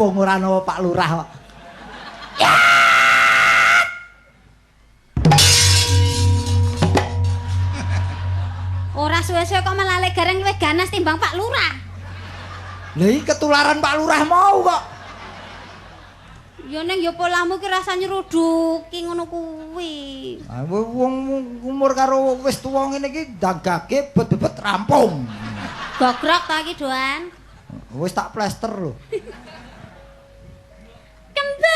Mumpung ora ana Pak Lurah kok. Ora suwe-suwe kok malah Lek Gareng luwih ganas timbang Pak Lurah. Lha iki ketularan Pak Lurah mau kok. Ya ning ya polamu ki rasa nyruduki ngono kuwi. Ah wong umur karo wis tuwa ngene iki dagage bet-bet rampung. Gogrok ta iki, Doan? Wis tak plester lho. Kembang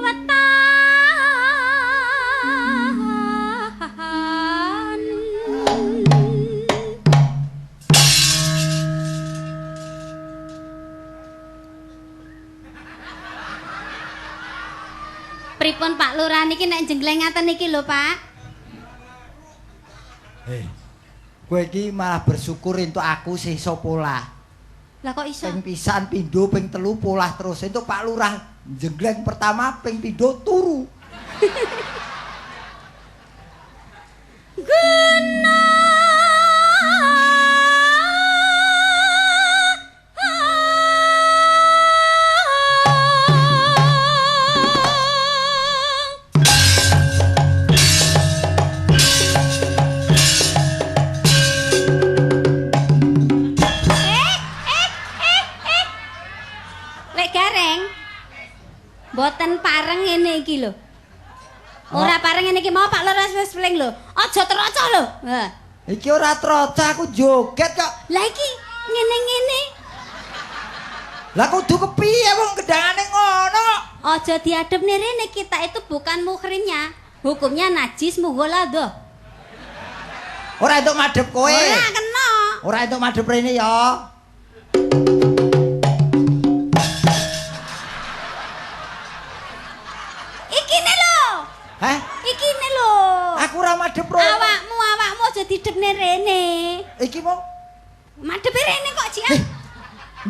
wetan. Pripun Pak Lurah niki nek jenggleng ngaten niki lho, Pak? Kowe iki malah bersyukur entuk aku sih iso polah. Lah kok iso? Ping pisan pindho ping telu polah terus entuk Pak Lurah jenggleng pertama ping pindho turu. Guna Lek Gareng mboten pareng ngene iki lho. Ora pareng ngene iki mau Pak Lurah wis feeling lho. Aja troco lho. Ha. Iki ora troca aku joget kok. Lah iki ngene-ngene. Lah kudu kepiye wong kendangane ngono? Aja diadepne rene, kita itu bukan muhrimnya. Hukumnya najis mughaladzah. Ora entuk madhep kowe. Ora kena. Ora entuk madhep rene ya. Ikine lho. Hah? Ikine lho. Aku ora madhep rene. Awakmu awakmu aja didepne rene. Iki mau madhepe rene kok, Cik.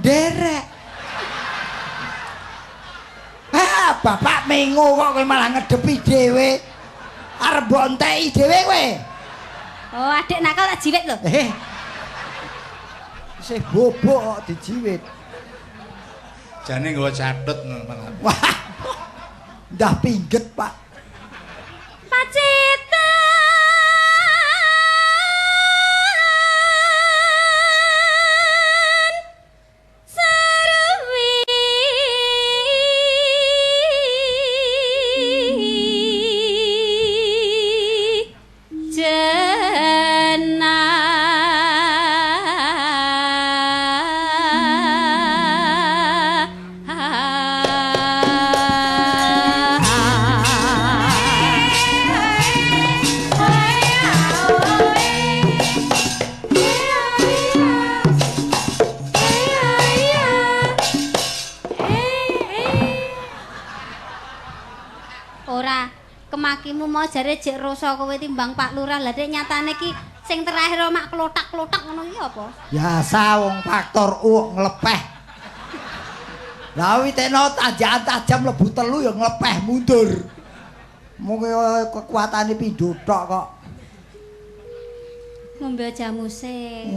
Nderek. Ah, bapak mengo kok kowe malah ngedepi dhewe. Arep mbok enteki dhewe kowe. Oh, adik nakal tak jiwit lho. Isih bobok kok dijiwit. Jane nggawa catut malah. Wah. Ndah pingget, Pak. Pacitan serwi Ora, kemakimu mau jare jek rasa kowe timbang Pak Lurah. Lah dek nyatane ki sing terakhir mak klotak-klotak ngono ki apa? Biasa wong faktor U nglepeh. Lah witeno tanjakan tajam lebu telu ya nglepeh mundur. Mung kekuatane pindho tok kok. Ngombe jamu sik.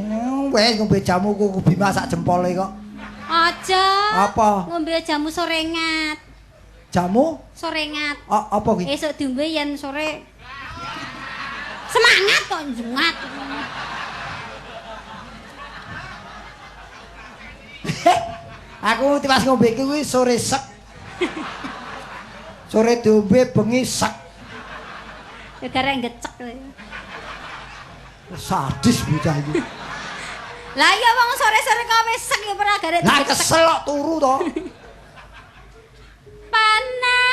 Wis ngombe jamu kuku Bima sak jempole kok. Aja. Apa? Ngombe jamu sorengat. Jamu? Sorengat. Apa ki? Esuk diombe yen sore. Semangat kok njengat. Aku tiwas ngombe iki kuwi sore sek. Sore diombe bengi sek. Ya garek ngecek. Sadis bocah iki. Lah iya wong sore-sore kok wis sek ya ora garek Lah kesel kok turu to. Panas.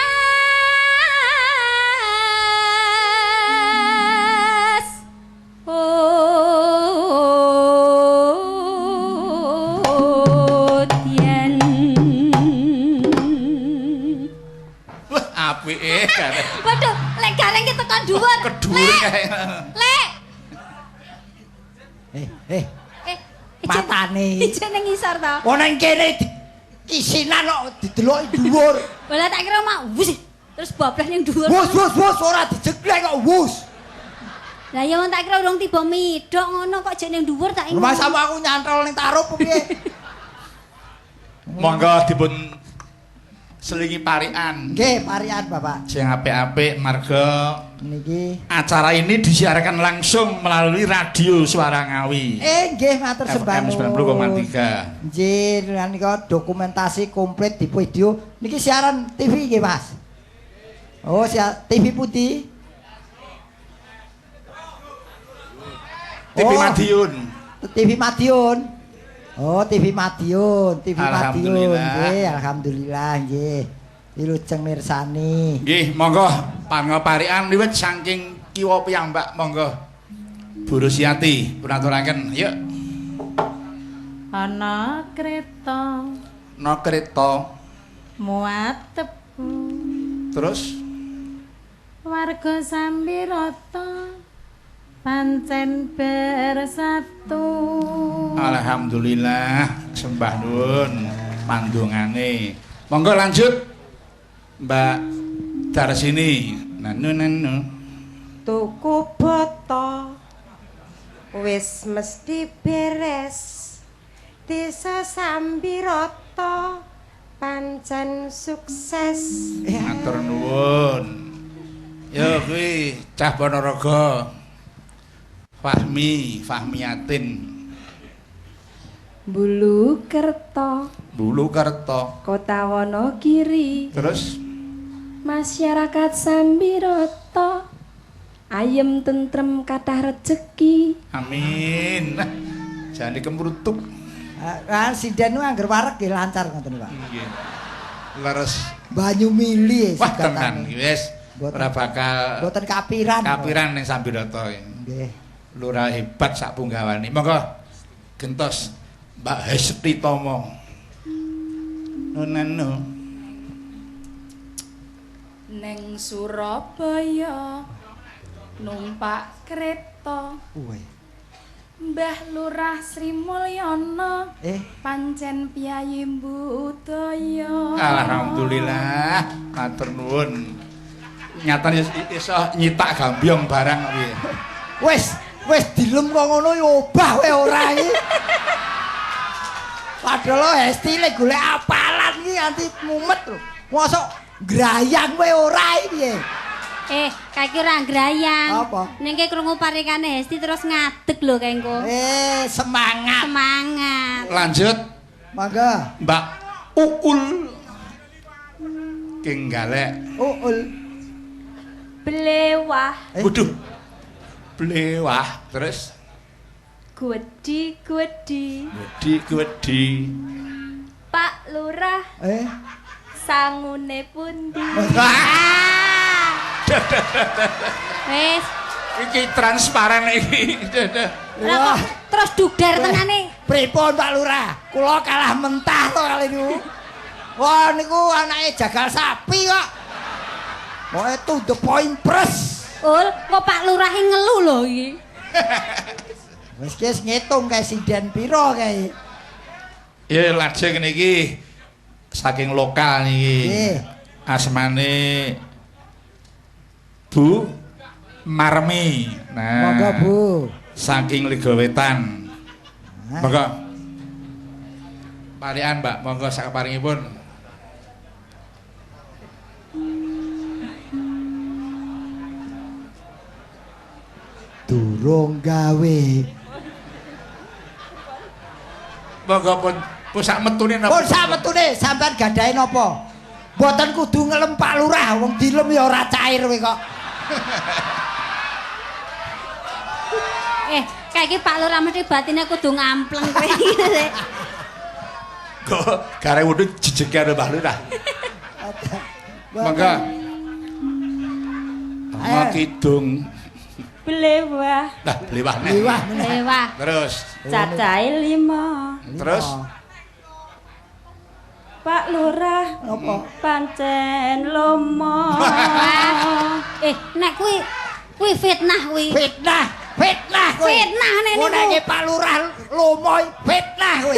Odyan. Wah, apike Gareng. Waduh, lek Gareng ki tekan dhuwur. Kedhuwur kae. Lek. Matane. Ijen ning ngisor to. Oh nang kene Kisinan kok dideloki dhuwur. Lah tak kira mak wus terus bablas ning dhuwur. Wus wus wus ora dijeglek kok wus. Lah ya wong tak kira urung tiba midhok ngono kok jek ning dhuwur tak ingin. Masa aku nyantol ning tarup piye? Monggo dipun selingi parikan. Nggih, parikan Bapak. Sing apik-apik marga niki acara ini disiarkan langsung melalui Radio Suara Ngawi. Nggih, matur sembah nuwun. 90,3. Nggih, nika dokumentasi komplit di video. Niki siaran TV nggih, Mas. Oh, TV putih. TV Madiun. TV Madiun. Oh, TV Madiun, TV Madiun. Nggih, alhamdulillah nggih. Wilujeng mirsani. Nggih, monggo pangaparikan liwet saking kiwa piyambak monggo. Bu Rusiati pun aturaken. Yuk. Ana kreta. Ana kreta muat tebu. Terus warga Sambirata pancen bersatu. Alhamdulillah, sembah nuwun pandongane. Monggo lanjut Mbak Darsini. Nanu nanu. Tuku boto wis mesti beres. Desa Sambirata pancen sukses. Matur nuwun. Yo kuwi cah Ponorogo. Fahmi, Fahmiyatin. Bulukerto. Bulukerto. Kota Wonogiri. Terus masyarakat Sambirata ayem tentrem kathah rejeki. Amin. Jane kemrutuk. Ah, sinden niku angger wareg nggih lancar ngoten Pak. Nggih. Leres. Banyu mili wah tenan wis ora bakal mboten kapiran. Kapiran ning Sambirata iki. Nggih. Lurah hebat sak punggawane. Monggo gentos Mbak Hesti Tomo. Nunanu. Neng Surabaya numpak kereta. Mbah Lurah Sri Mulyono pancen piyayi budaya. Alhamdulillah, matur nuwun. Nyatane iso nyitak gambyong barang piye. Wis, wis dilem kok ngono ya obah kowe ora iki. Padahal Hesti lek golek apalan iki anti mumet lho. Mosok grayang kowe ora iki piye? Kae iki ora grayang. Apa? Ning ke krungu parikane Hesti terus ngadeg lho kae engko. Semangat. Semangat. Lanjut. Mangga. Mbak Uul. King Galek. Uul. Blewah. Waduh. Blewah terus Gwedi-gwedi. Gwedi-gwedi. Pak Lurah. Sangune pundi? Wis. Iki transparan iki. Wah, terus dugdar tengane. Pripun Pak Lurah? Kula kalah mentah to kali niku. Wah niku anake jagal sapi kok. Pokoke to the point press. Ul, kok Pak Lurah ngelu lho iki. Wis ki ngitung kae sinden pira kae. Ya lajeng niki saking lokal niki. Nggih. Asmane Bu Marmi. Nah, monggo Bu. Saking Ligowetan. Monggo. Parikan Mbak, monggo sakaparingipun. Durung gawe. Monggo pun sak metune napa? Pun sak metune sampean gadahe napa? Mboten kudu ngelem Pak Lurah, wong dilem ya ora cair kowe kok. Kae iki Pak Lurah mesti batine kudu ngampleng kowe. Kok gare wudu jejege karo Mbah Lurah. Monggo. Ana kidung. Blewah. Lah, blewah neh. Blewah. Blewah. Terus cacahe 5. Terus Pak Lurah apa? Pancen lomo. Nek kuwi kuwi fitnah kuwi. Fitnah. Fitnah kowe. Fitnah nek niku. Ngene Pak Lurah lomo fitnah kowe.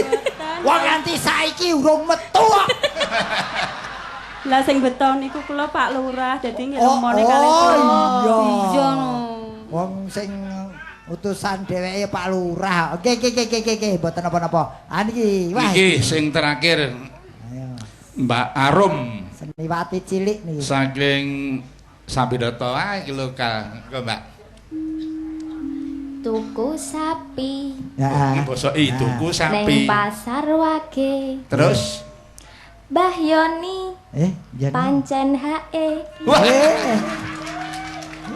Wong nganti saiki urung metu kok. Lah sing beto niku kula Pak Lurah, dadi nggih lomone kalih Oh kula. iya. Iya no. Wong sing utusan dheweke Pak Lurah. Oke oke oke oke oke, mboten napa-napa. Ah niki, wah. Niki sing terakhir Ayo. Mbak Arum Seniwati cilik niki. saking Sambiroto. Ah iki lokal. Monggo Mbak. Tuku sapi Ya. Iki basa i tuku neng sapi. pasar wage. Terus Mbah Yoni Yen. pancen hae. wah.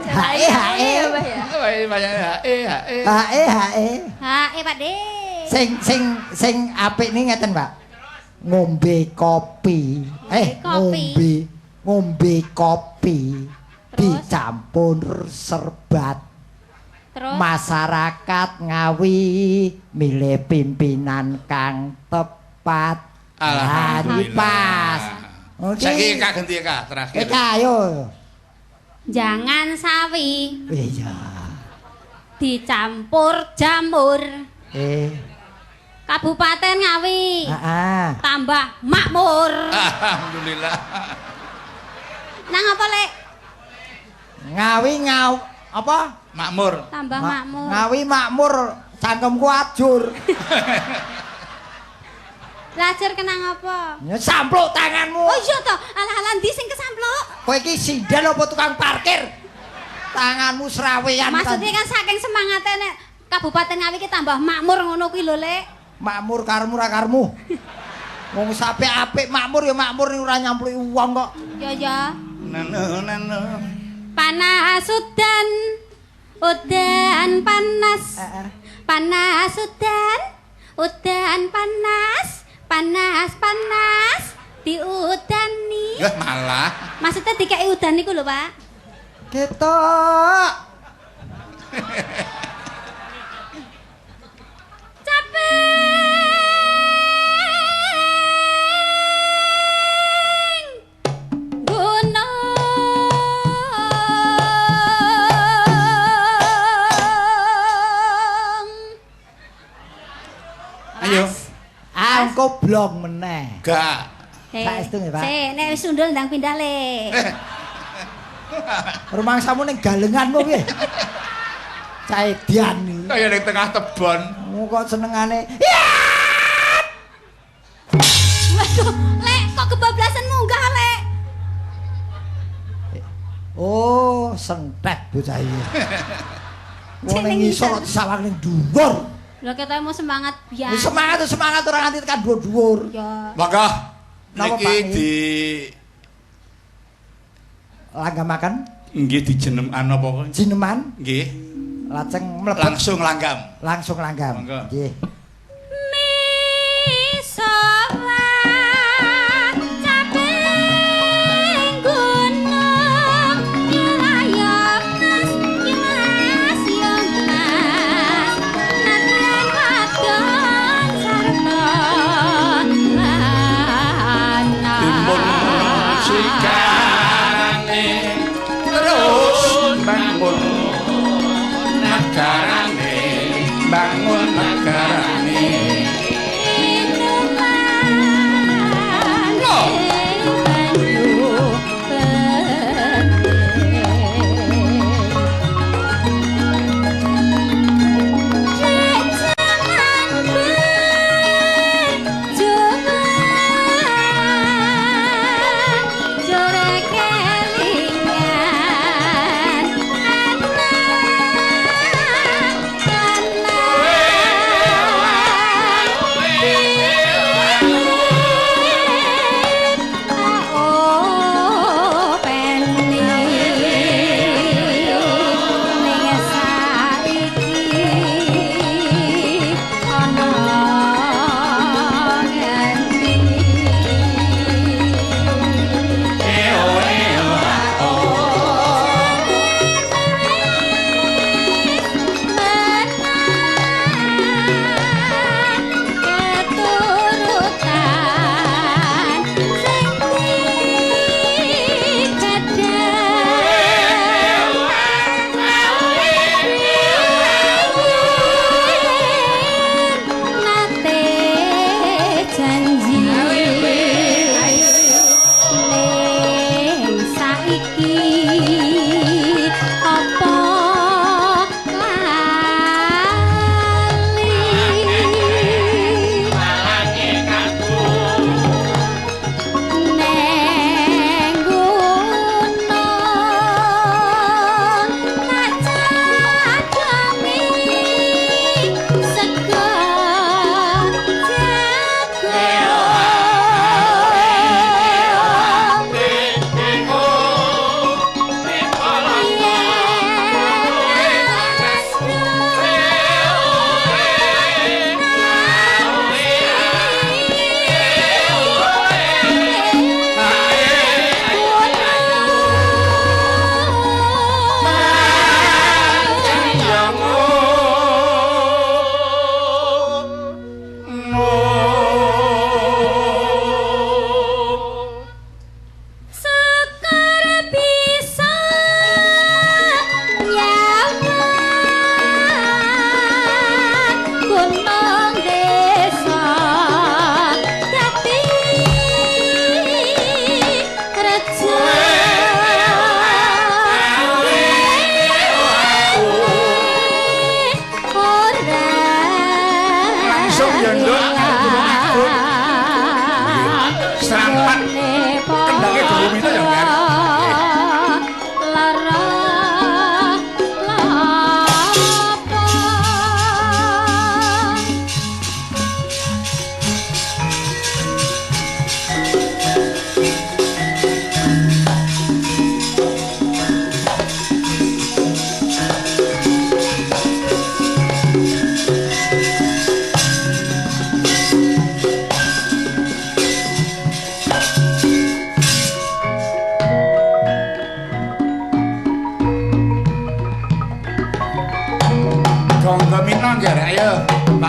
Hae hae. Mbah ya. Wah, banyak hae hae. Hae hae. Hae Pak De. Sing sing sing apik nih ngeten, Pak. Ngombe kopi. Kopi. Ngombe kopi Terus? Dicampur serbat. Terus Masyarakat Ngawi milih pimpinan kang tepat. Alhamdulillah. Pas. Oke. Saiki Kak ganti Kak terakhir. Eka ayo. Jangan sawi Iya. dicampur jamur. Kabupaten Ngawi Heeh. tambah makmur. Alhamdulillah. Nang apa Lek? Ngawi ngaw apa? Makmur. Tambah makmur. Ngawi makmur cangkemku ajur. Lajur kenang apa? Ya, sampluk tanganmu. Oh iya toh, alah-alah ndi sing kesampluk? Kowe iki sinden apa tukang parkir? Tanganmu srawean. Maksudnya kan saking semangatnya nek Kabupaten Ngawi ki tambah makmur ngono kuwi lho, Lek. Makmur karmu ra karmu. Wong sampe apik makmur ya makmur ora nyampluki wong kok. Ya ya. Nano nano. Panas udan, udan panas. Panas udan, udan panas, panas panas diudani. Ya malah. Maksudnya dikeki udan niku lho, Pak. Ketok. Caping gunung. Ayo. Ah, engko blong meneh. Gak. Saestu nggih, Pak. Sik, nek wis sundul ndang pindah le. Rumangsamu ning galengan kok piye? Caedian iki. Kaya ning tengah tebon. Kok senengane. Ya! Waduh, Lek, kok kebablasan munggah, Lek? Oh, sentet bocah iki. Wong ning ngisor kok disawang ning dhuwur. Lho ketoke mau semangat biasa. Wis semangat semangat ora nganti tekan dhuwur-dhuwur. Ya. Monggo. Napa, Niki Pak? di Langgamaken nggih dijeneman apa kok? jineman Nggih. lajeng mlebet Langsung langgam. langsung langgam. Monggo. Nggih. Misowa caping gunung kilayang mas kilas yo mas nadyan wadon sarta lanang. Timun sikane terus bangun nagarane, bangun nagarane.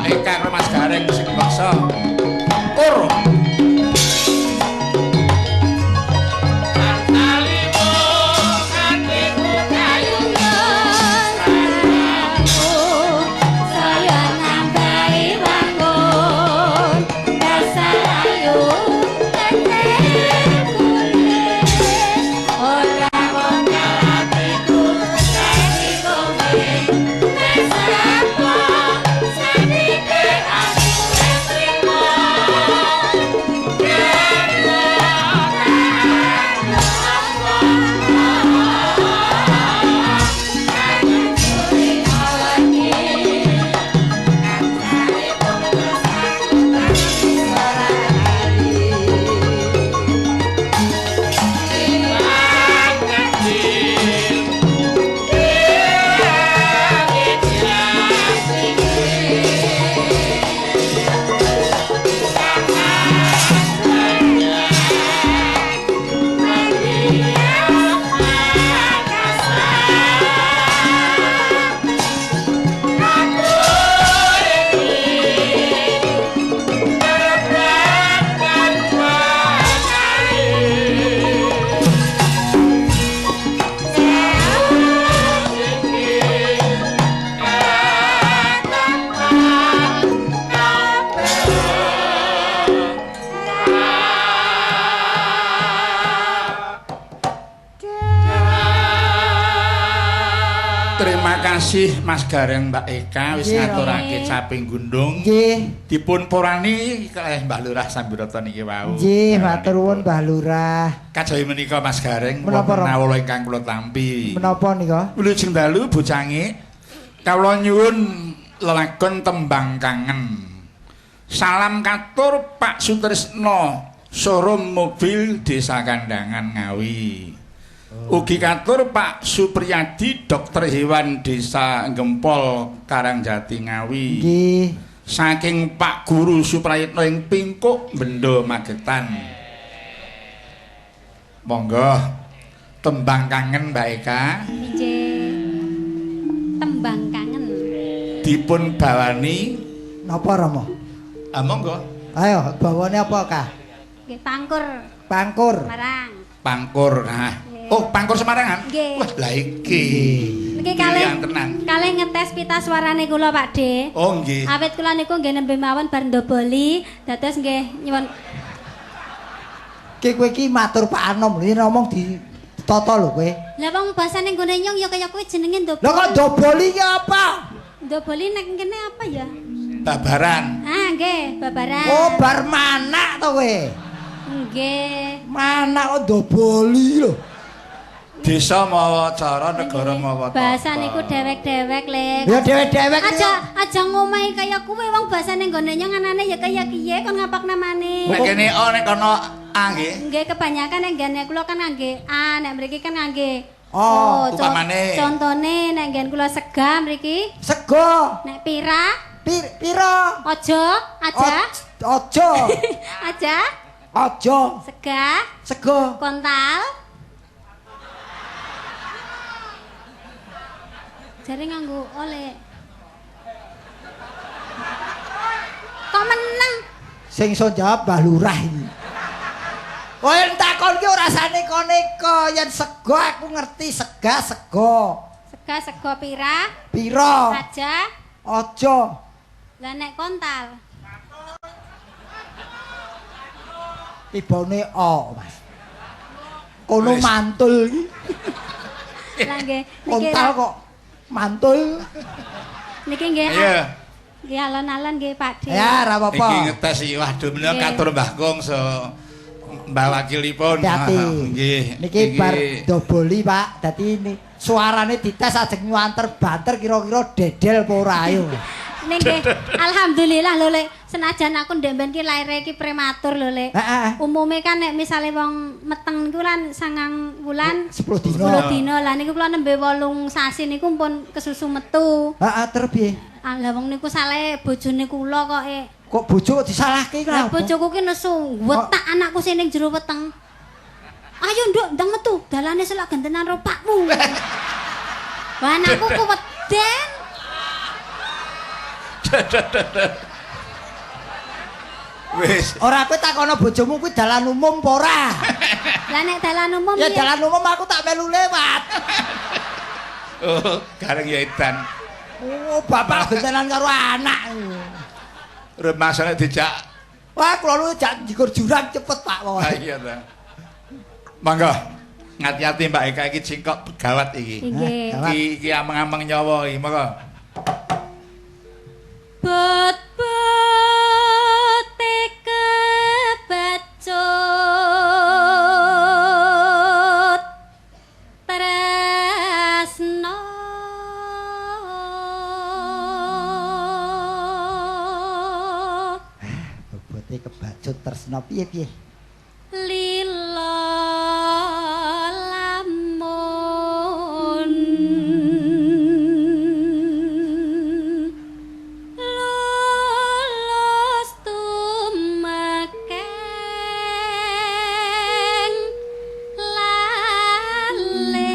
Mbak Eka karo Mas Gareng sing baksa. Kur. Kasih Mas Gareng Mbak Eka wis ngaturake caping gundung. Nggih. Dipun porani kalih Mbah Lurah Sambirata niki wau. Nggih, matur nuwun Mbah Lurah. Kajawi menika Mas Gareng wonten nawala ingkang kula tampi. Menapa nika? Wilujeng dalu bocange. Kawula nyuwun lelagon tembang kangen. Salam katur Pak Sutrisno, showroom mobil Desa Kandangan Ngawi. Ugi katur Pak Supriyadi, dokter hewan Desa Gempol Karangjati Ngawi. Nggih. Saking Pak Guru Suprayitno ing Pingkuk Bendo Magetan. Monggo tembang kangen Mbak Eka. Nggih. Tembang kangen. Dipun bawani napa Rama? Ah monggo. Ayo, bawane apa, Kak? Nggih, pangkur. Pangkur. Semarang. Pangkur. Nah. Oh, Pangkur Semarangan? Nggih. Wah, lah iki. Niki kalih kalih ngetes pita suarane kula, Pak De. Oh, nggih. Awit kula niku nggih nembe mawon bar ndoboli, dados nggih nyuwun. Ki kowe iki matur Pak Anom, lho ngomong ditata lho kowe. Lah wong basane nggone nyong ya kaya kowe jenenge ndoboli. Lah kok ndoboli ki apa? Ndoboli nek kene apa ya? Babaran. Ah, nggih, babaran. Oh, bar manak to kowe. Nggih. Manak kok ndoboli lho. Desa mawa cara, negara mawa tata. Bahasa niku dewek-dewek, Lek. Ya dewek-dewek. Aja ngomahi kaya kuwe wong bahasane nggone nyong anane ya kaya kiye kon ngapak namane. Nek kene O nek kono A nggih. Nggih, kebanyakan nek nggene kula kan ngangge A, nek mriki kan ngangge O. Upamane. Contone nek nggen kula sega mriki. Sega. Nek pira? Pira? Aja, aja. Aja. Aja. Aja. Sega. Sega. Kontal. Jare nganggo oleh. Kok meneng? Sing iso jawab Mbah Lurah iki. Kowe takon ki ora saneka-neka, yen sego aku ngerti sega sego. Sega sego pira? Pira? Aja. Aja. Lah nek kontal. Tibane O, Mas. Kono mantul iki. Lah nggih. Kontal kok mantul. Niki nggih. Iya. Nggih alon-alon nggih Pak De. Ya ora apa-apa. Iki ngetes iki waduh menika katur Mbah Kong so Mbah wakilipun. Nggih. Niki bar doboli Pak. Dadi suarane dites ajeng nyuanter banter kira-kira dedel apa ora ayo. Ning nggih alhamdulillah lho Lek, senajan aku ndek mben ki laire iki prematur lho Lek. Umume kan nek misale wong meteng niku lan 9 wulan 10 dina. 10 dina. Lah niku kula nembe 8 sasi niku pun kesusu metu. Heeh, terus piye? Lah wong niku salahe bojone kula kok e. Kok bojo kok disalahke iki lha? Bojoku ki nesu, wetak anakku sing ning jero weteng. Ayo nduk ndang metu, dalane selak gentenan ro pakmu. Wah anakku ku weden. Wis. Ora kowe takono bojomu kuwi dalan umum apa ora? Lah nek dalan umum ya dalan umum aku tak melu lewat. Oh, gareng ya edan. Oh, bapak gentenan karo anak. Rumasane dijak. Wah, kula lu jak njikur jurang cepet, Pak. Ha iya ta. Monggo. Ngati-ati Mbak Eka iki cingkok gawat iki. Nggih. Iki iki ameng-ameng nyawa iki, monggo. Bot-bote kebacut tresno Bobote kebacut tresno piye-piye? Lila lamun lulus tumekeng lale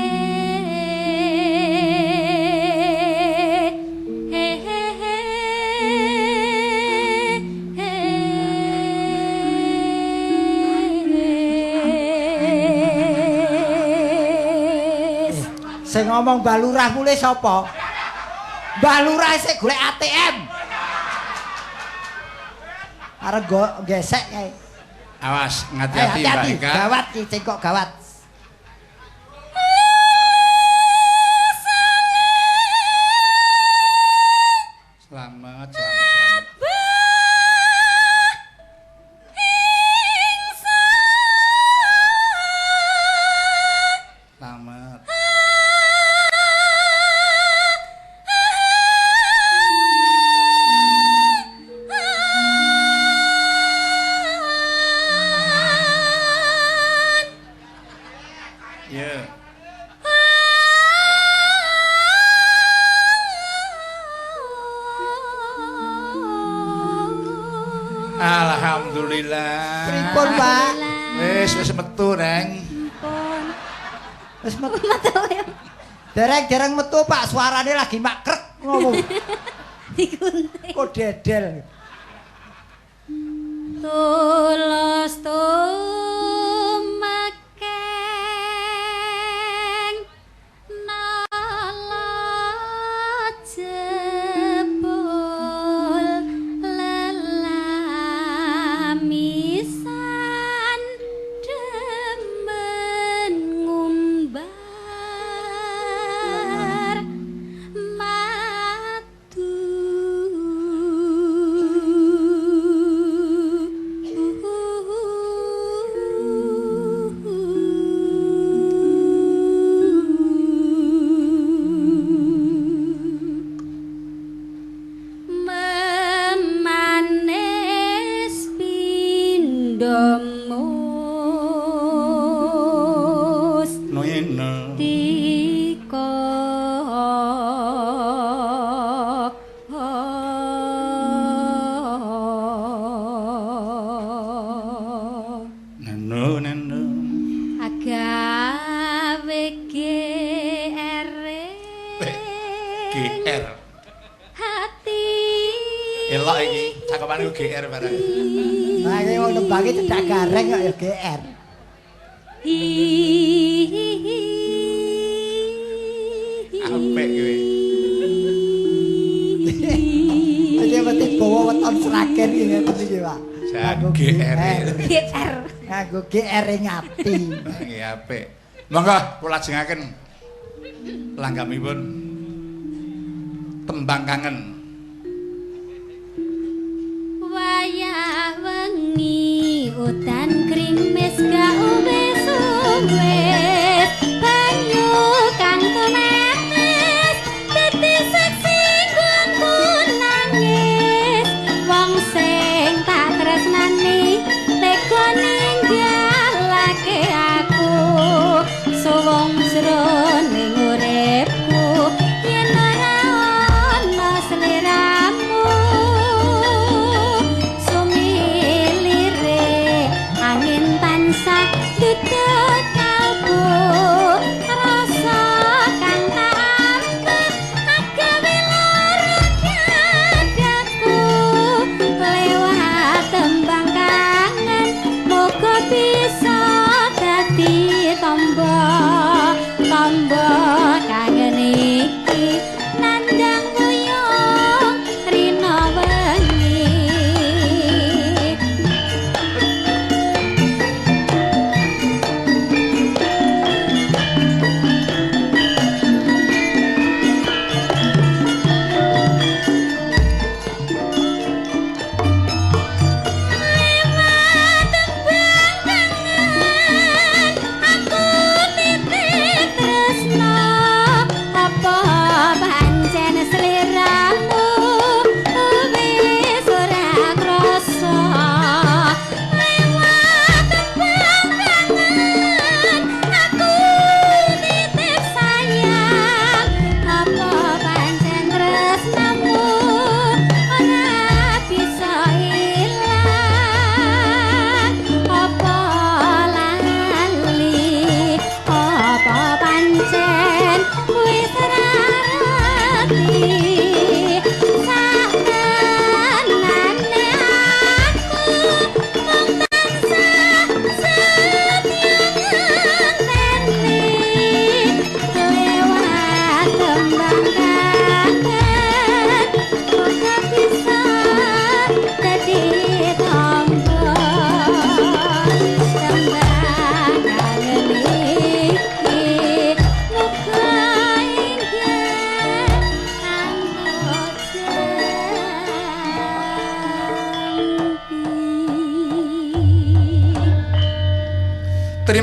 Sing ngomong Mbah Lurah mulih sapa? Mbah Lurah sik golek ATM. Arep gesek kae. Awas, ngati-ati Mbak Eka. Gawat iki cengkok gawat. Selamat, selamat, selamat. Selamat. Yeah. Alhamdulillah. Pripun, Pak? Wis wis metu, Neng. Pun. Wis metu. Dereng-dereng metu, Pak, suarane lagi makrek ngono. Digunting. Kok dedel. Tulus tumekeng nala jebul lelamisan demen ngumbar madu. Memanis pindomus Noyena. tika Neno neno. Agawe GR GR. Hati. Elok iki, cakepane ku GR barang. Lah iki wong nembange cedhak gareng kok ya GR. Apik kowe. Iki mesti bawa weton Sragen iki ngeten iki, Pak. Jan GR. GR. Nganggo GR ing ati. Nggih apik. Monggo kula lajengaken langgamipun tembang kangen. Wayah wengi udan grimis gak wis banyu kang tumetes dadi saksi nggonku nangis wong sing tak tresnani tega ninggalake aku suwung jroning uripku yen ora ana sliramu sumilire angin tansah duduk kalbu rasa kang tak ambek agawe lara dadaku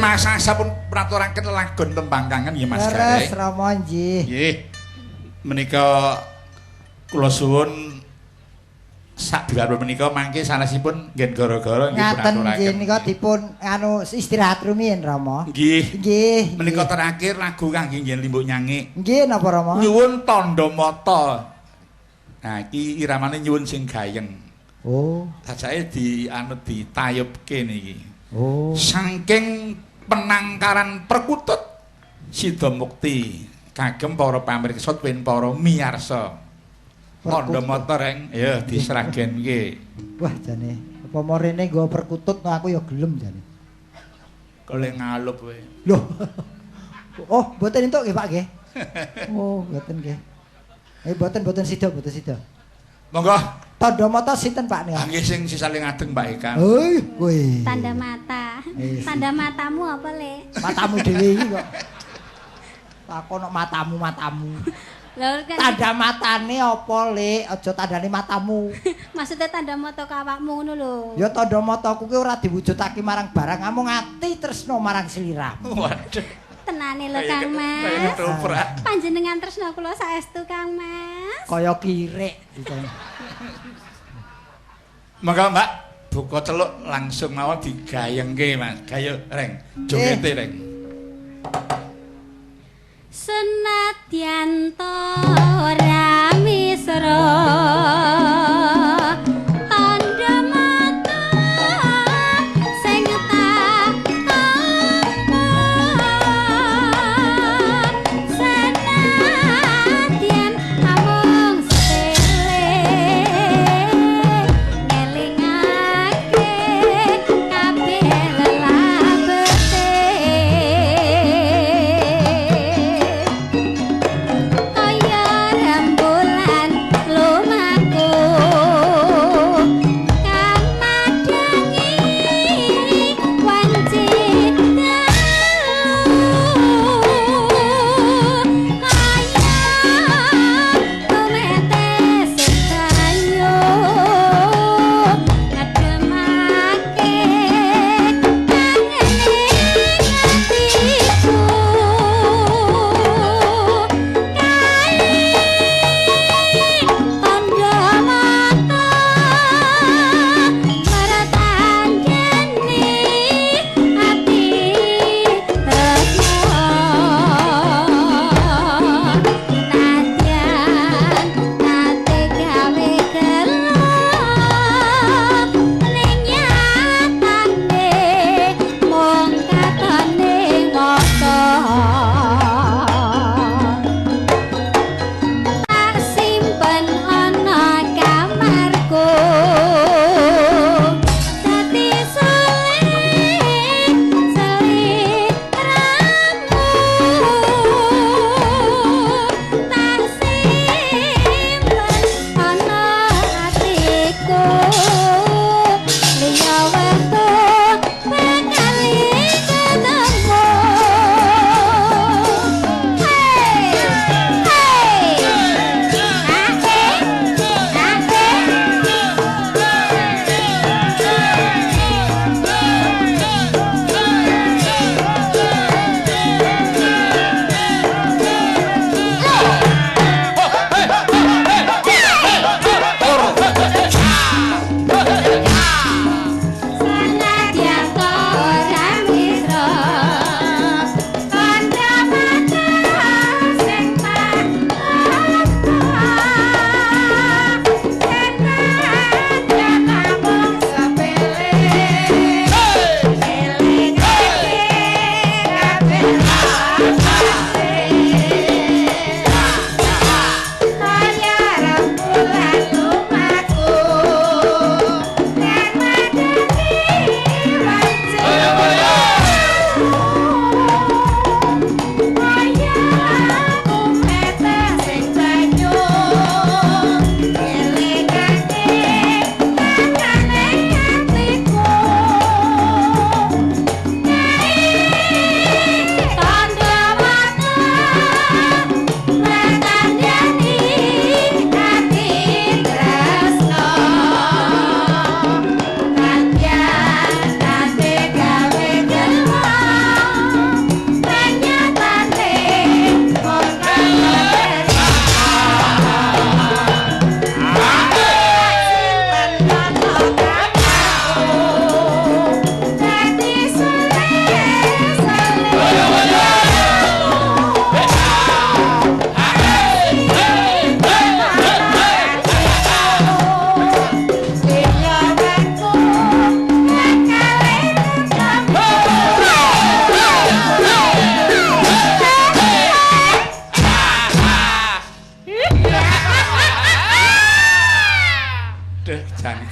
Terima kasih sampun praturaken lagon tembang kangen nggih Mas Leres Gareng. Rama nggih. Nggih. Menika kula suwun sak bibar menika mangke sanesipun nggen gara-gara nggih Ngaten nggih praturaken. nika dipun anu istirahat rumiyin Rama. Nggih. Nggih. Menika terakhir lagu kangge nggen limbuk nyanyi. Nggih napa Rama? Nyuwun tandha mata. Nah iki iramane nyuwun sing gayeng. Oh. Sajake di anu ditayubke niki. Oh. Saking penangkaran perkutut sida mukti kagem para pamirsa tuwin para miyarsa. Tandha mata reng ya disragenke. Wah jane apa morene nggo perkutut no aku ya gelem jane. Kole ngalup kowe. Loh. Oh, mboten entuk nggih Pak nggih. Oh, mboten nggih. Mboten sida, mboten sida. Monggo. Tandha mata sinten Pak nika? Nggih sing saling adeng Mbak Eka. Hei, kowe. Tanda mata. Tanda matamu apa, Le? Matamu dhewe iki kok. Takon kok matamu-matamu. Lho kan Tanda matane apa, Lek? Aja tandane matamu. maksudnya tanda mata ke awakmu ngono lho. Ya tandha mataku ki ora diwujudake marang barang, amung ati tresna marang sliramu. Waduh. Tenane lho Kang Kaya Mas. ketoprak. Panjenengan tresna kula saestu Kang Mas. Kaya kirik. Monggo Mbak, buka celuk langsung mawon digayengke Mas. Gayo reng, jogete reng. Senadyan ta ora misra tandha mata sing tak tampa senadyan amung sepele ngelingake kabeh lelabete kaya rembulan lumaku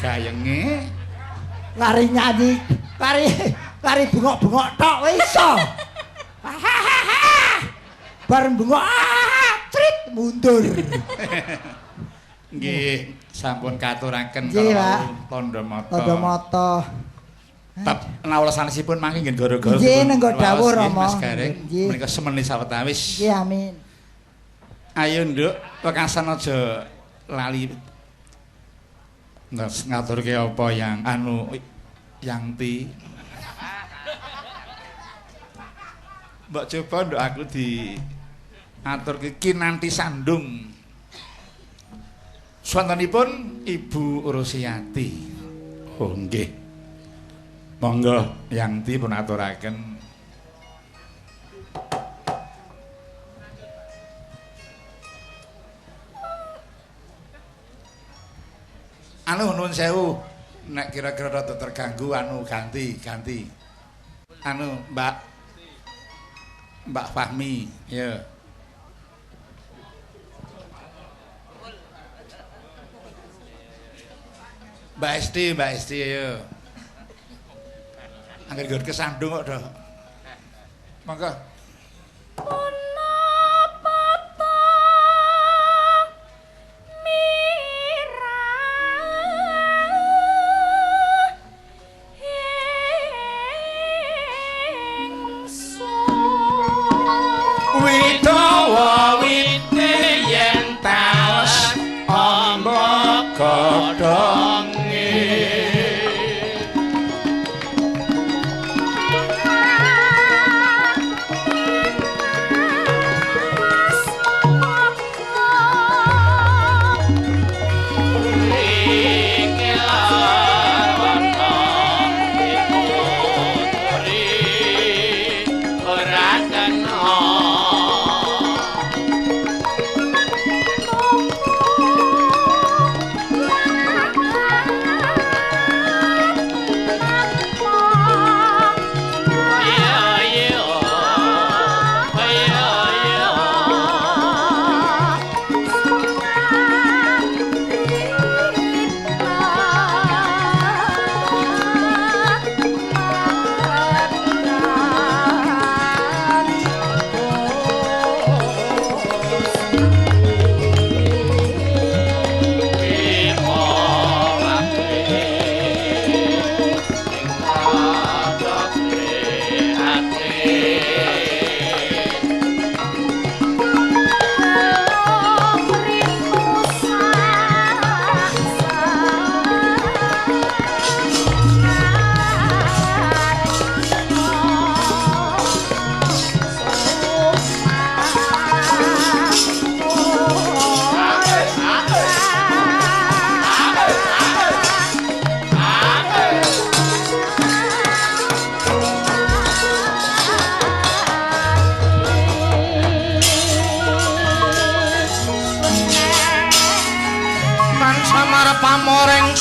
Gayenge lari nyanyi, lari bengok-bengok tok wis iso. Bareng bengok trit mundur. Nggih, sampun katuraken kala tandha mata. Tandha mata. Bab nawlasanesipun mangke nggih gara-gara. Nggih, nenggo dawuh Rama. Mas Gareng menika semeni sawetawis. Nggih, amin. Ayo nduk, wekasan aja lali ngaturke apa yang anu Yangti. Mbok coba nduk aku di aturke kinanti sandung. Swantenipun Ibu Rosiati. Oh nggih. Monggo Yangti pun aturaken. Anu nuwun sewu, nek kira-kira rada terganggu anu ganti. Anu Mbak Fahmi, ya. Mbak Esti ya. Angger nggon kesandung kok, Dok. Monggo.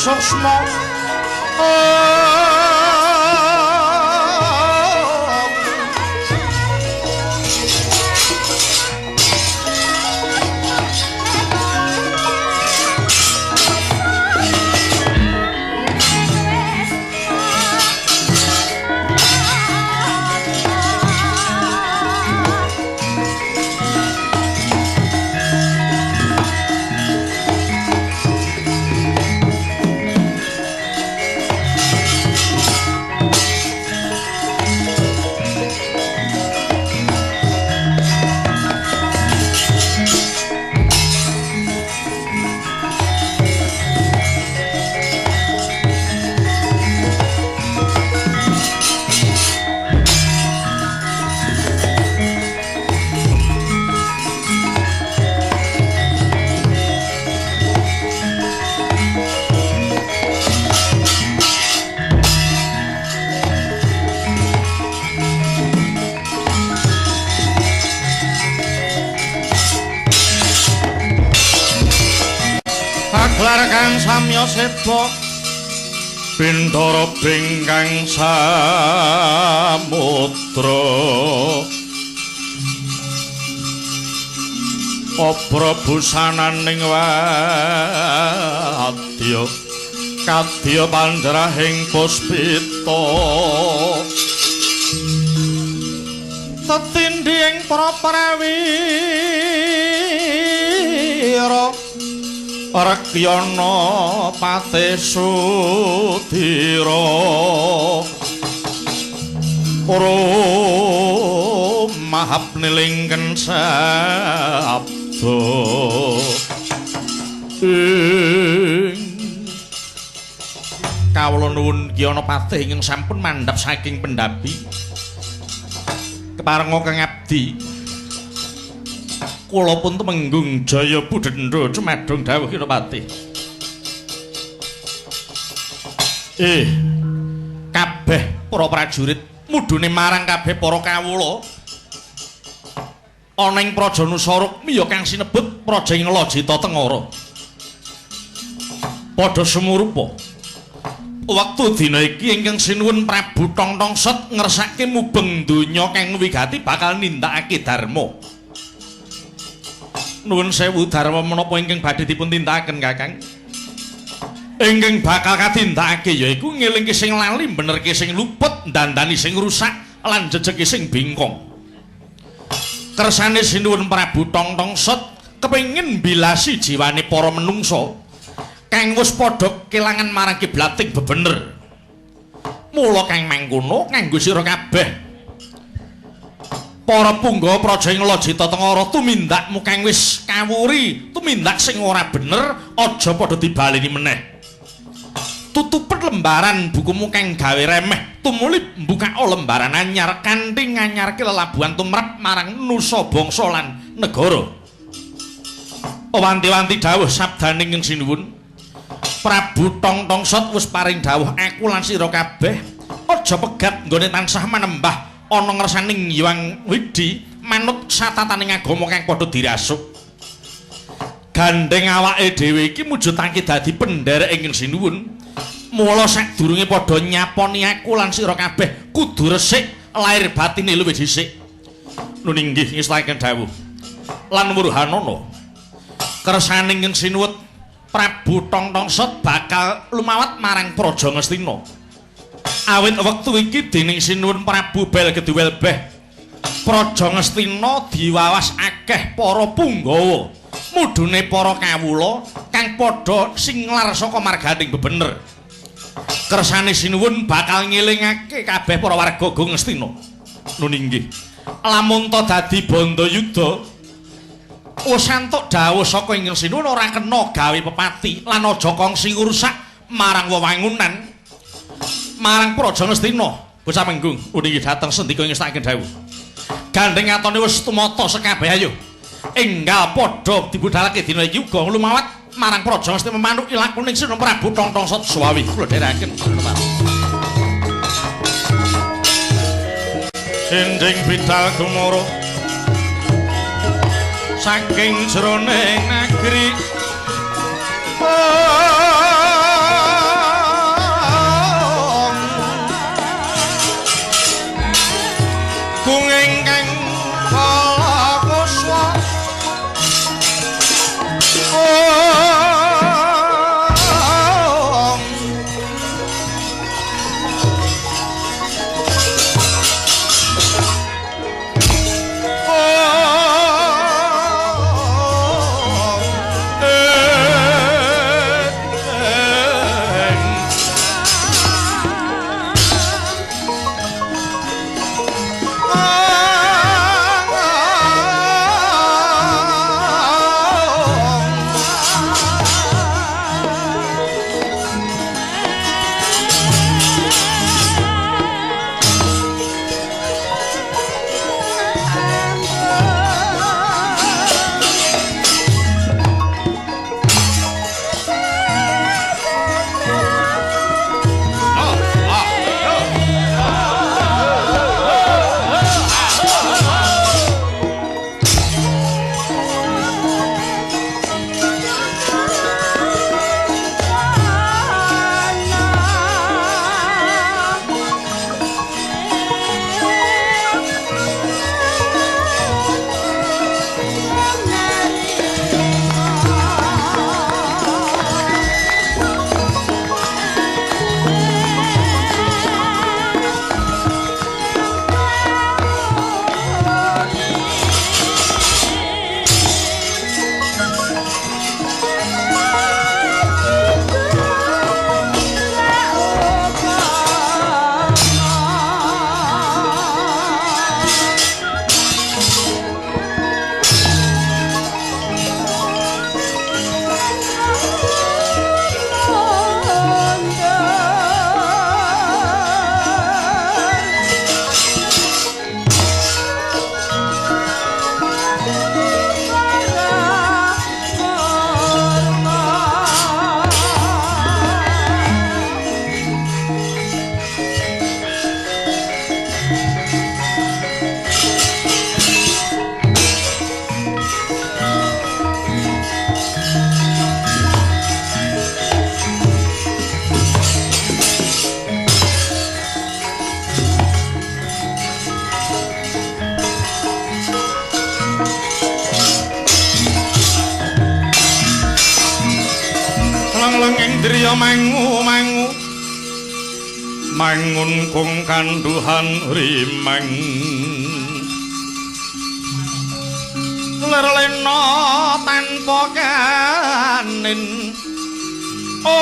Suksma kang samya seba bintara bingkang samudra obra busananing wadya. Kadya panjarahing puspita tetindhi ing para prawira Rekyana pate sudira Rumahap nilingken sabda ing kawula nuwun Kyana Patih ingkang sampun mandhap saking pendhapi keparenga kang abdi kula pun Temenggung Jaya Budendha cumadung dawuh Kyana Patih. Kabeh para prajurit mudhune marang kabeh para kawula ana ing Praja Nusa Rukmi ya kang sinebut Praja ing Lajita Tengara. Padha sumurupa wektu dina iki ingkang sinuwun Prabu Thongthong Set ngersake mubeng donya kang wigati bakal nindakake dharma. Nuwun sewu dharma menapa ingkang badhe dipun tindakaken Kakang? Ingkang bakal katindakake yaiku ngelingke sing lali, benerke sing luput, dandani sing rusak lan jejeke sing bingkong. Kersane sinuwun Prabu Thongthong Set kepengin mbilasi jiwane para menungsa kang wis padha kelangan marang kiblating bebener. Mula kang mangkono kanggo sira kabeh para punggawa praja ing Lajita Tengara tumindakmu kang wis kawuri, tumindak sing ora bener aja padha dibaleni meneh. Tutupen lembaran bukumu kang gawe remeh, tumuli mbukak lembaran anyar kanthi nganyarke lelabuhan tumrap marang nusa bangsa lan negara. Wanti-wanti dawuh sabdaning ing sinuwun Prabu Thongthong Set wis paring dawuh aku lan sira kabeh aja pegat nggone tansah manembah ana ngersaning Hyang Widhi manut satataning agama kang padha dirasuk. Gandeng awake dhewe iki mujudake dadi pendherek ingkang sinuwun. Mula sadurunge padha nyaponi aku lan sira kabeh kudu resik lahir batine luwih dhisik. Nun inggih ngestaken dawuh. Lan wuruhanana kersaning ingkang sinuwun Prabu Thongthong Set bakal lumawat marang Praja Ngastina. Awit wektu iki dening sinuwun Prabu Bel Geduwelbeh Praja Ngastina diwawas akeh para punggawa mudhune para kawula kang padha singlar saka marganing bebener. Kersane sinuwun bakal ngelingake kabeh para warga Ngastina. Nun inggih. Lamun ta dadi bandayuda wis antuk dawuh saka ingkang sinuwun ora kena gawe pepati lan aja kongsi ngrusak marang wewangunan marang Praja Ngastina. Bocah Menggung uniki dhateng sendika ngestakaken dawuh. Gandeng atone wis tumata sekabeh ayo. Enggal padha dibudhalake dina iki uga lumawat marang Praja Ngastina manuk ilakuning Sinuwun Prabu Thongthong Set suwawi kula dherekaken. Enjing bidal gumuruh saking jroning negeri kung ingkang kala kuswa Driya mangu mangu mangun kung kanduhan rimang lerlena tanpa kanin ong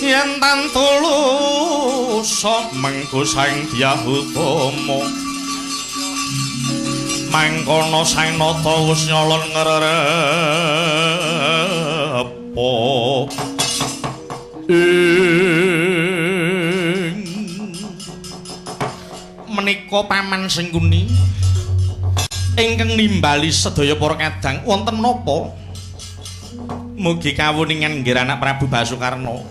yen tan tulus mengko Sang Dyah Utama mangkono Sang Nata wis nyolon ngrerepa ing menika Paman Sengkuni ingkang nimbali sedaya para kadang wonten menapa? Mugi kawuningan nggih anak Prabu Basukarna.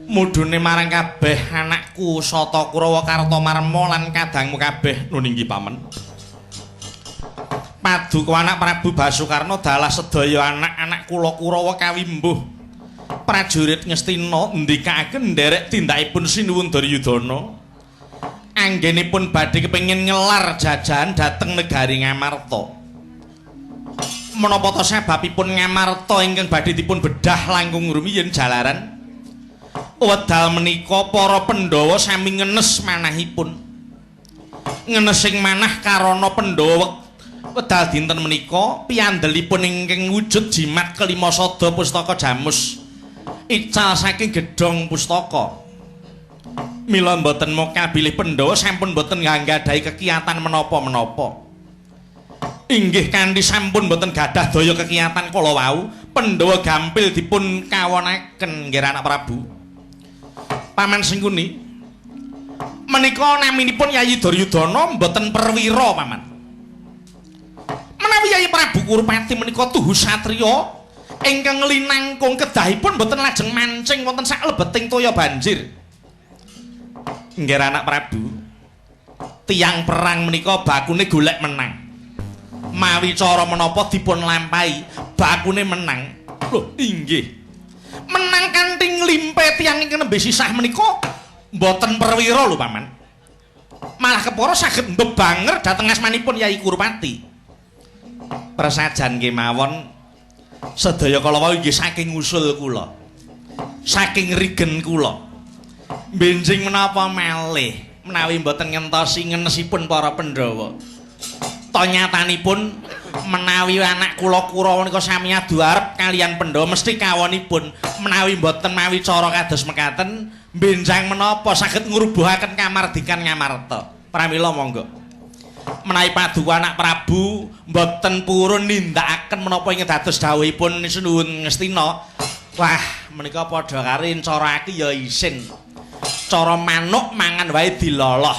Mudhune marang kabeh anakku Sata Kurawa Kartamarma lan kadangmu kabeh nun inggih paman. Paduka anak Prabu Basukarna dalah sedaya anak-anak kula Kurawa kawimbuh prajurit Ngastina ndikakaken nderek tindakipun Sinuwun Duryudana. Anggenipun badhe kepengin ngelar jajahan dhateng negari Ngamarta. Menapa ta sebabipun Ngamarta ingkang badhe dipun bedah langkung rumiyin jalaran wedal menika para Pandhawa sami ngenes manahipun. Ngenes sing manah karana Pandhawa wedal dinten menika piyandelipun ingkang wujud jimat kelima sada pustaka jamus ical saking gedhong pustaka. Mila mboten mokal bilih Pandhawa sampun mboten nggadahi kekiyatan menapa-menapa. Inggih kanthi sampun mboten gadah daya kekiyatan kala wau, Pandhawa gampil dipun kawonaken nggih anak Prabu. Paman Sengkuni menika naminipun Yayi Duryudana mboten perwira paman. Menawi Yayi Prabu Kurupati menika tuhu satriya ingkang linangkung kedahipun mboten lajeng mancing wonten saklebeting toya banjir. Nggih anak Prabu, tiyang perang menika bakune golek menang. Mawi cara menapa dipun lampahi bakune menang. Lho inggih. Menang kanthi nglimpe tiyang ingkang nembe sisah menika mboten perwira lho paman. Malah kepara saged mbebanger dhateng asmanipun Yayi Kurupati. Prasajan kemawon sedaya kala wau inggih saking usul kula. Saking rigen kula. Benjing menapa malih menawi mboten ngentosi ngenesipun para Pandhawa. Tanyatanipun menawi anak kula Kurawa menika sami adu arep kalian Pandhawa mesti kawonipun menawi mboten mawi cara kados mekaten benjang menapa saged ngrubuhaken kamardikan Ngamarta. Pramila monggo. Menawi paduka anak Prabu mboten purun nindakaken menapa ing dados dawuhipun Sinuwun Ngastina. Wah, menika padha karo cara aku ya isin. Cara manuk mangan wae diloloh.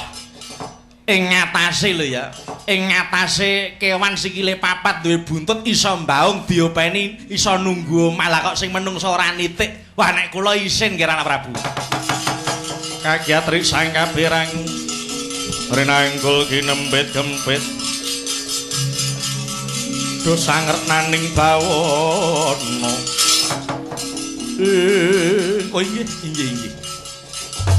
Ing ngatasé lho ya. Ing ngatasé kewan sikile papat duwe buntut iso mbaung diopeni iso nunggu malah kok sing menungso ora nitik. Wah nek kula isin nggih anak Prabu. Kagiatri sang kapirang rinanggul kinembet gempit do sangretnaning bawana. Oh inggih inggih inggih.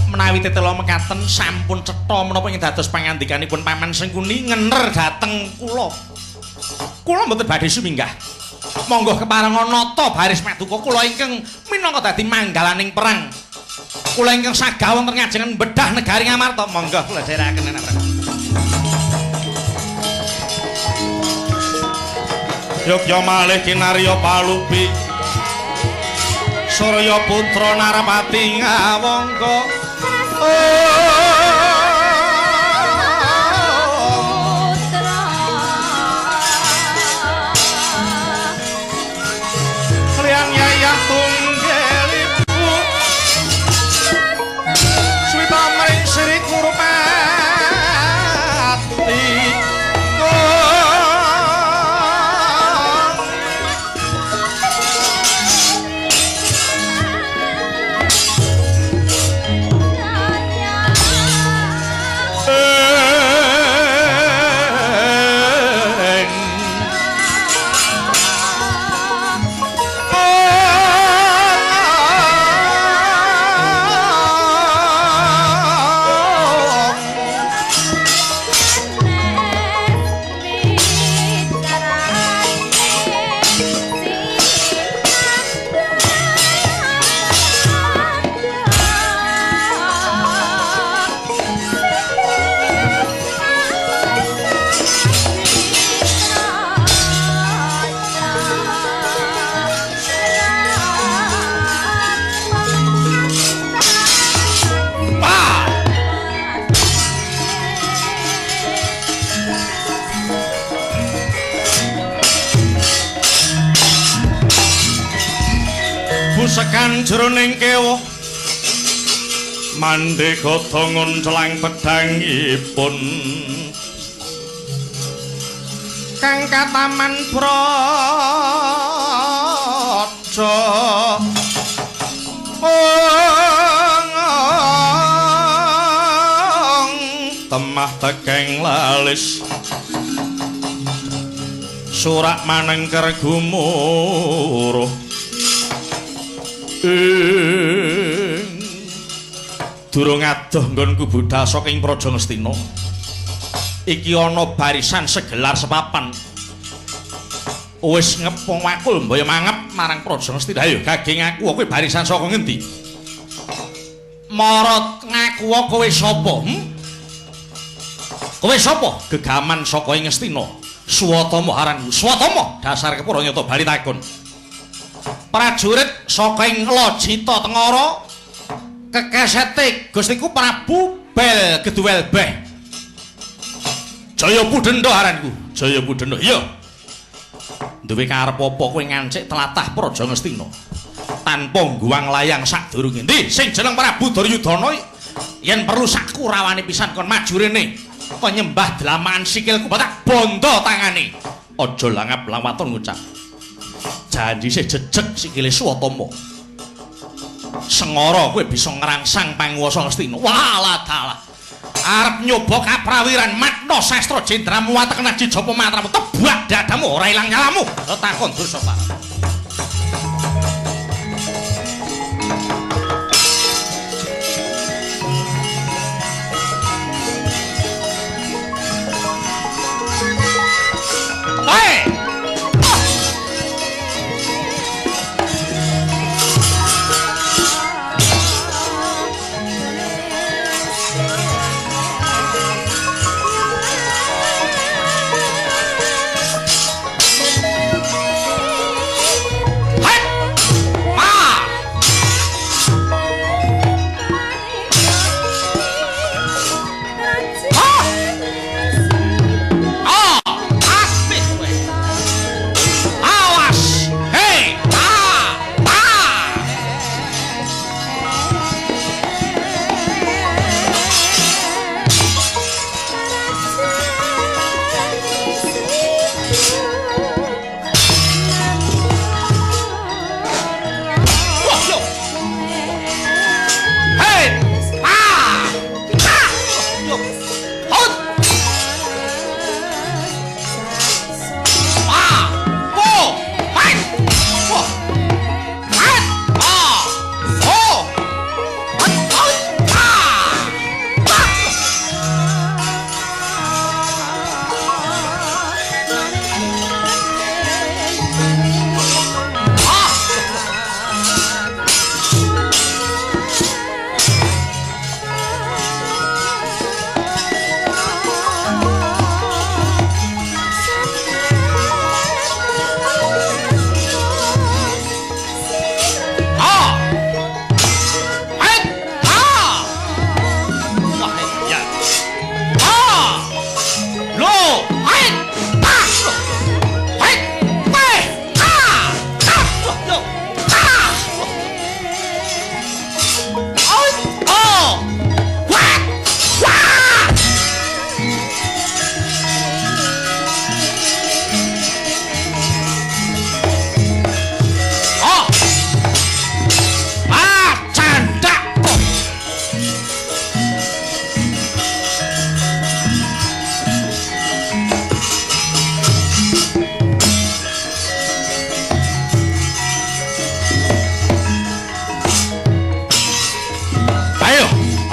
Menawi tetela mekaten sampun cetha menapa ing dados pangandikanipun Paman Sengkuni ngener dhateng kula. Kula mboten badhe suminggah. Monggo keparenga nata baris paduka kula ingkang minangka dadi manggalaning perang. Kula ingkang sagah wonten ngajengan bedah negari Ngamarta. Monggo kula dherekaken anak Prabu. Yogya malih kinarya palupi Surya putra Narapati ngawangka. Liang yayah tunggelipu Swita Sekan jroning kewuh mandeka nguncelang pedhangipun kang kataman praja temah tekeng lalis surak manengker gumuruh ing durung adoh nggonku budhal saking Praja Ngastina. Iki ana barisan segelar sepapan wis ngepung wakul mbaya mangep marang Praja Ngastina. Ayo gage ngaku kowe barisan saka ngendi? Marot ngaku kowe sapa? Kowe sapa? Gegaman saka ing Ngastina. Swatama aranku. Swatama dasar kepara nyata bali takon. Prajurit saka ing Lajita Tengara kekesete Gustiku Prabu Bel Geduwel Beh. Jaya Pudenda aranku. Jaya Pudenda. Iya. Duwe karep apa kowe ngancik tlatah Praja Ngastina tanpa ngguwang layang sadurunge. Endi sing jeneng Prabu Duryudana yen perlu sakurawane pisan kon maju rene. Kon nyembah dlamakan sikilku tak bondo tangane. Aja langap lawaton ngucap. Janji sih jejeg sikile Swatama. Sengara kowe bisa ngrangsang panguwasa Ngastina. Walah dalah. Arep nyoba kaprawiran matna sastra jendramu watek naji japa mantramu tebak dadamu ora ilang nyalamu. Takon dosa Pak. Hei!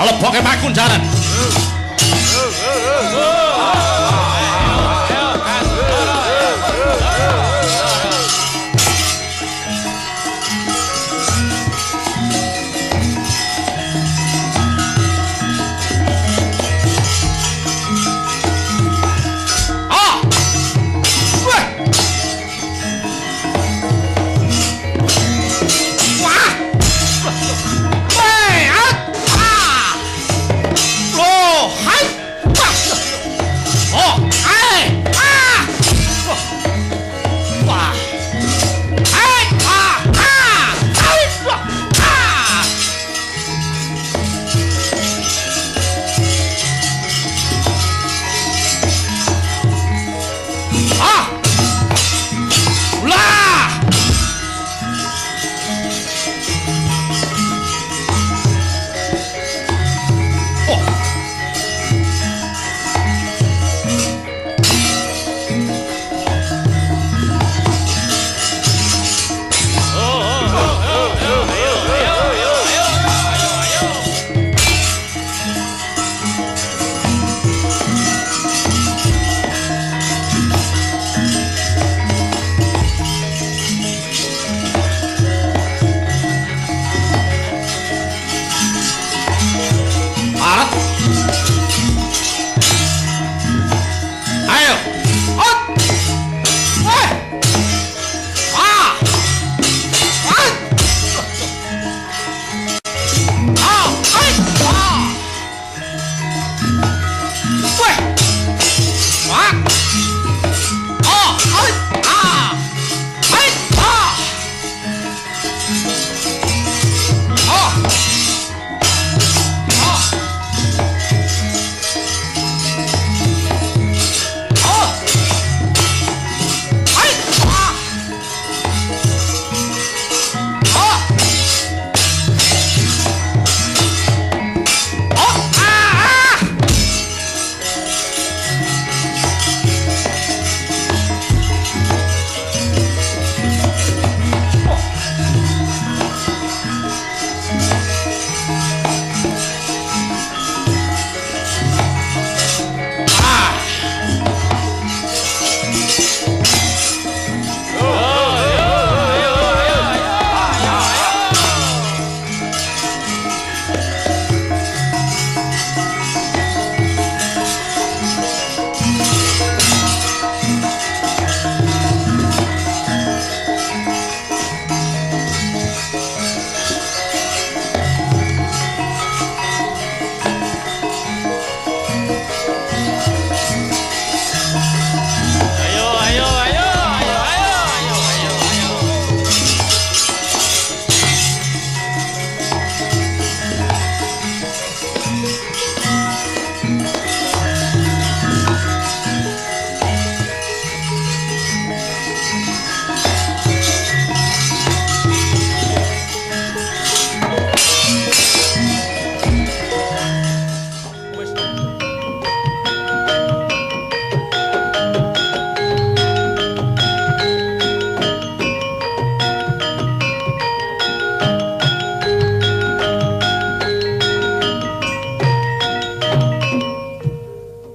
Leboke pakunjaran.